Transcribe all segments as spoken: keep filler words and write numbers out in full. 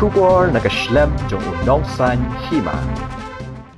Khubor na ka shlem jong u Nongsaiñ Hima.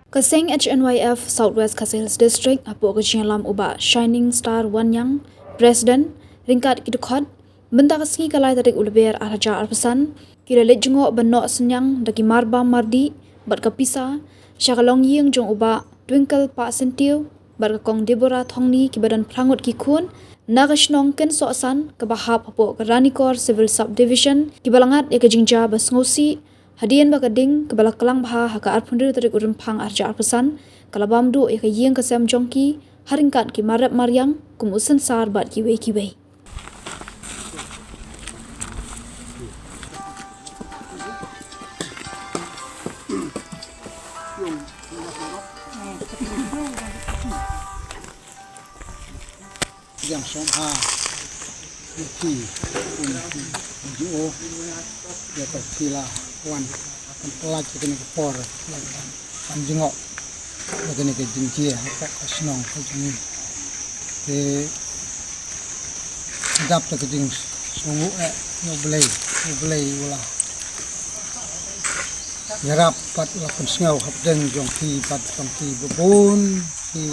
Ka seng H N Y F South West Khasi Hills District, hapoh ka jingïalam u Bah Shining Star Wanniang, President, ryngkat ki dkhot, mynta ka sngi ka lai tarik u Lber ar hajar arphew san, ki la leit jngoh ban noh synñiang da ki marbam mardih bad ka pisa sha ka longïing jong u Bah Twinkle Pahsyntiew bad ka Kong Deborah Thongni, kiba don phra ngut ki khun na ka shnong Kynsohsan kaba hap hapoh ka Ranikor Civil Subdivision, kiba la ngat ïa ka jingjia ba sngewsih hadien ba ka ding kaba la klang bha ha ka arphew hynriew tarik u Rymphang ar hajar arphew san ka la bam duh ïa ka ïing ka sem jong ki, ha ryngkat ki mar rep mar riang kum u synsar bad kiwei kiwei. Yang song ha. Ki kum ki jo ya ka sila wan. Kan pelaj kini ke por. Kan jengok. Kini ke jingjia ka shnong ka jingim. Te dap te ka jing sungu eh, no belai, no belai wala. Yarap pat la pynsngew hapdeng jong ki pat jong ki bun ki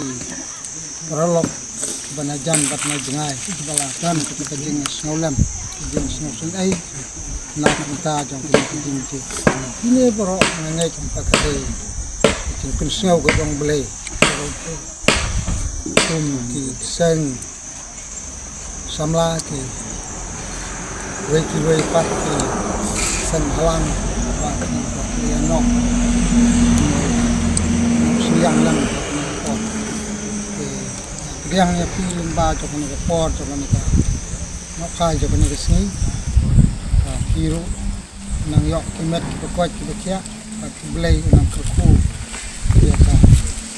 paralok ba na jan bad na jngai, ba la don ka jingsngewlem, ka jingsngewsynei na ka bynta jong ka jingim. Kine baroh nga ngeit ba ka dei ka jingpynsngew ka jong U Blei. Kum ki seng samla ki wei ki wei pat ki seng halang ba ki, ba ki anok. Sing yang lang ki pdiang ïa phi lyngba jong kane ka por, jong kane ka nohkai, jong kane ka sngi. Ka phi ruh nang ïoh ki met kiba koit kiba khiah, bad U Blei u nang kyrkhu ïa ka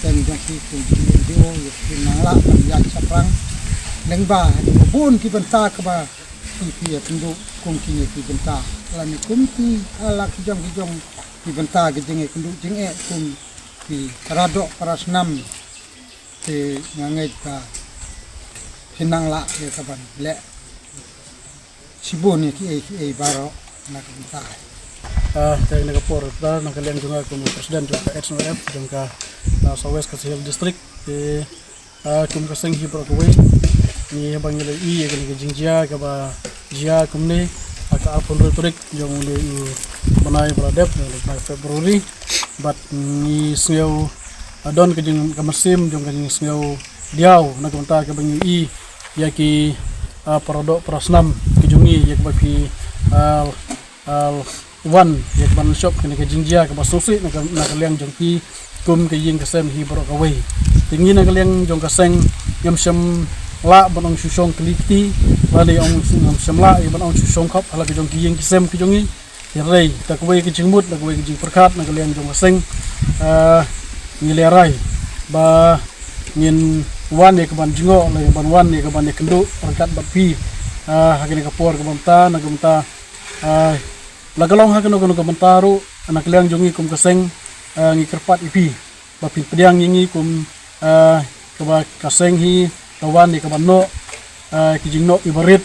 seng jong phi kum ki N G O, ïa phi nang lah ban ïaid shaphrang lyngba kiba bun ki bynta kiba phi, phi ïakynduh kum kine ki bynta. Lane kum ki, ah, la ki jong ki jong ki bynta ki jingïakynduh jingeh kum ki para doh para snam. Te nga ngeit ba phi nang lah ïa ka ban leh shibun ïa kiei kiei baroh na ka bynta. Ah, te na ka por ba na ka liang jong nga kum president jong ka H N Y F jong ka, ah, South West Khasi Hills District. Te, ah, kum ka seng hi baroh kawei, ngi haba ngi la ïohi ïa kane ka jingjia kaba jia kumne ha ka arphew hynriew tarik jong une u bnai ba la dep, jong u bnai February. Bad ngi sngew, ah, don ka jing, ka mynsiem jong ka jingsngew diaw na ka bynta kaba ngi ïohi ïa ki, ah, para doh para snam ki jong ngi, ïa kaba phi, ah, ah, wan ïa ka ban shop kane ka jingjia kaba sngewsih na ka, na ka liang jong phi kum ka ïing ka sem hi baroh kawei. Te ngi na ka liang jong ka seng ngim shym lah ban ong shu shong kali kti, lane ong ngim shym lah ïa ban ong shu shong khop ha la ka jong ki ïing ki sem ki jong ngi. Hynrei da kawei ka jingmut, da kawei ka jingpyrkhat na ka liang jong ka seng, ah, ngi lehraiñ ba ngin wan ïa ka ban jngoh, lane ban wan ïa ka ban ïakynduh ryngkat bad phi, ah, ha kane ka por kaba mynta, na ka bynta, ah, la ka long ha kano kano ka bynta ruh, na ka liang jong ngi kum ka seng, ah, ngi kyrpad ïa phi ba phin pdiang ïa ngi kum, ah, kaba ka seng hi ka wan ïa ka ban noh, ah, ki jingnoh kiba rit,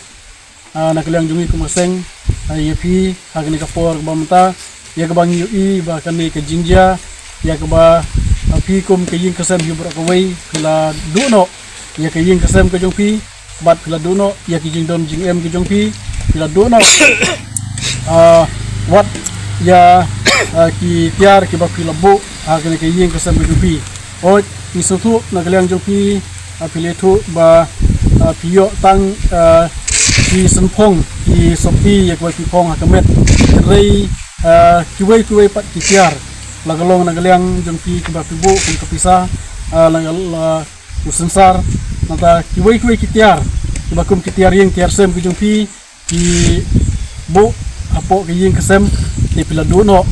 ah, na ka liang jong ngi kum ka seng, ah, ïa phi ha kane ka por kaba mynta, ïa kaba ngi ïohi ba kane ka jingjia, ïa kaba, ah, phi kum ka ïing ka sem hi baroh kawei phi la duh noh ïa ka ïing ka sem ka jong phi, bad phi la duh noh ïa ki jingdon jingem ki jong phi, phi la duh noh, ah, wat ïa, ah, ki tiar kiba phi la buh ha kane ka ïing ka sem ka jong phi. Hooid, ngi sngewthuh na ka liang jong phi, ah, phi la ïathuh ba, ah, phi ïoh tang, ah, ki symphong, ki sopti ïa kiba phi phong ha ka met. Hynrei, ah, kiwei kiwei pat ki tiar, la ka long na ka liang jong phi kiba phi buh kum ka pisa, ah, la, la u synsar, nangta kiwei kiwei ki tiar kiba kum ki tiar ïing tiar sem ki jong phi, ki buh hapoh ka ïing ka sem, te phi la duh noh.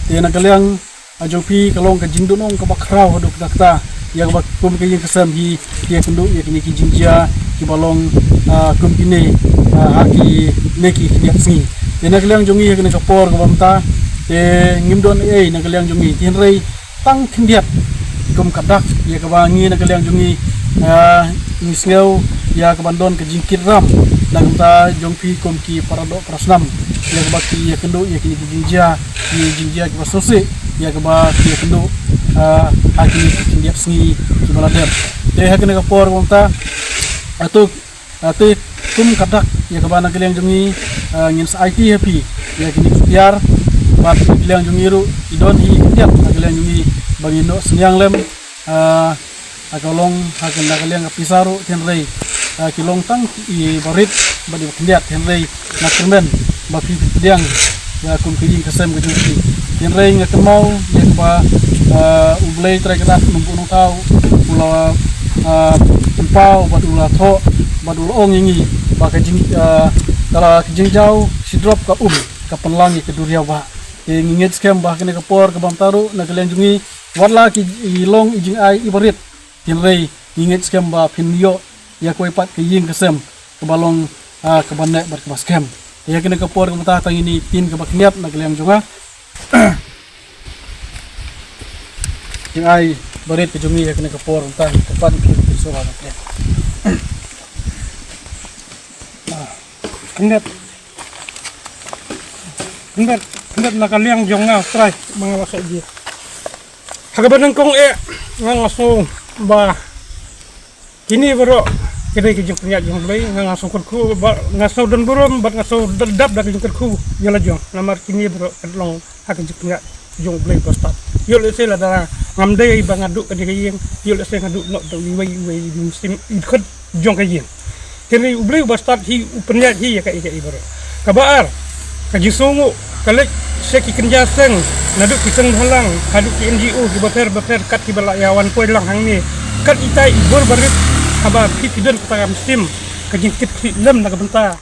Te na ka liang, ah, jong phi ka long ka jingduhnong kaba khraw haduh katta katta ïa kaba kum ka ïing ka sem hi, ki ïakynduh ïa kine ki jingjia kiba long, ah, kum kine, ah, ha kine ki khyndiat sngi. Te na ka liang jong ngi ha kane ka por kaba mynta, te ngim don ei ei na ka liang jong ngi, hynrei tang khyndiat kum ka dak ïa kaba ngi na ka liang jong ngi, ah, ngi sngew ïa ka ban don ka jingkit ram na ka bynta jong phi kum ki para doh para snam. ïa kaba ki ïakynduh ïa kine ki jingjia, ki jingjia kiba sngewsih ïa kaba ki ïakynduh, ah, ha kine ki khyndiat sngi kiba la dep. Te ha kane ka por kumta, atu, ah, te kum ka dak ïa kaba na ka liang jong ngi, ah, ngin sa aiti ha phi ïa kine ki tiar, bad na ka liang jong ngi ruh ki don hi ki tiar na ka liang jong ngi ba ngin ïoh synñiang lem, ah, ha ka long ha ka na ka liang ka pisa ruh, hynrei, ah, ki long tang i barit bad i bakhyndiat, hynrei nga kyrmen ba phi phi pdiang ïa kum ka ïing ka sem ka jong phi. Hynrei nga kynmaw ïa kaba, ah, U Blei Trai Kynrad Nongbuh Nongthaw u la, ah, pynpaw bad u la thoh bad u la ong ïa ngi ba ka jing, ah, ka la ka jingjaw shi drop ka um ka pynlang ïa ka duriaw bah. Te ngi ngeit skhem ba ha kane ka por kaba mynta ruh na ka liang jong ngi, wat la ki i long i jingai i barit, hynrei ngi ngeit skhem ba phin ïoh ïa kawei pat ka ïing ka sem kaba long, ah, kaba neh bad kaba skhem. Te ïa kane ka por kaba mynta tang ine i ktien kaba khyndiat na ka liang jong nga. Jingai barit ka jong ngi ïa kane ka por mynta, ka pat ngi pynshoi ba khyndiat. Khyndiat. Khyndiat, khyndiat na ka liang jong nga, Trai, ma nga ba khet ji. Ha kaba nyngkong eh, nga nga sngew ba kine baroh ki dei ki jingpynïaid jong U Blei, nga nga sngew kyrkhu, ba nga sngew don burom bad nga sngew dap da ki jingkyrkhu ïa la jong. Namar kine baroh ka long ha ki jingpynïaid jong U Blei ba stad. Ïoh lehse lada ngam dei ba nga duh kane ka ïing, ïoh lehse nga duh noh da iwei iwei i mynsiem i dkhot jong ka ïing. Hynrei U Blei uba stad hi u pynïaid hi ïa kaei kaei baroh. Kaba ar, ka jingsngewnguh ka leit sha ki kynja seng, naduh ki seng bhalang haduh ki N G O kiba pher bapher, kat kiba la ïa wan poi lang hangne. Kat ita i bor barit, haba phi phi don kata ka mynsiem ka jingkitkhlieh lem na ka bynta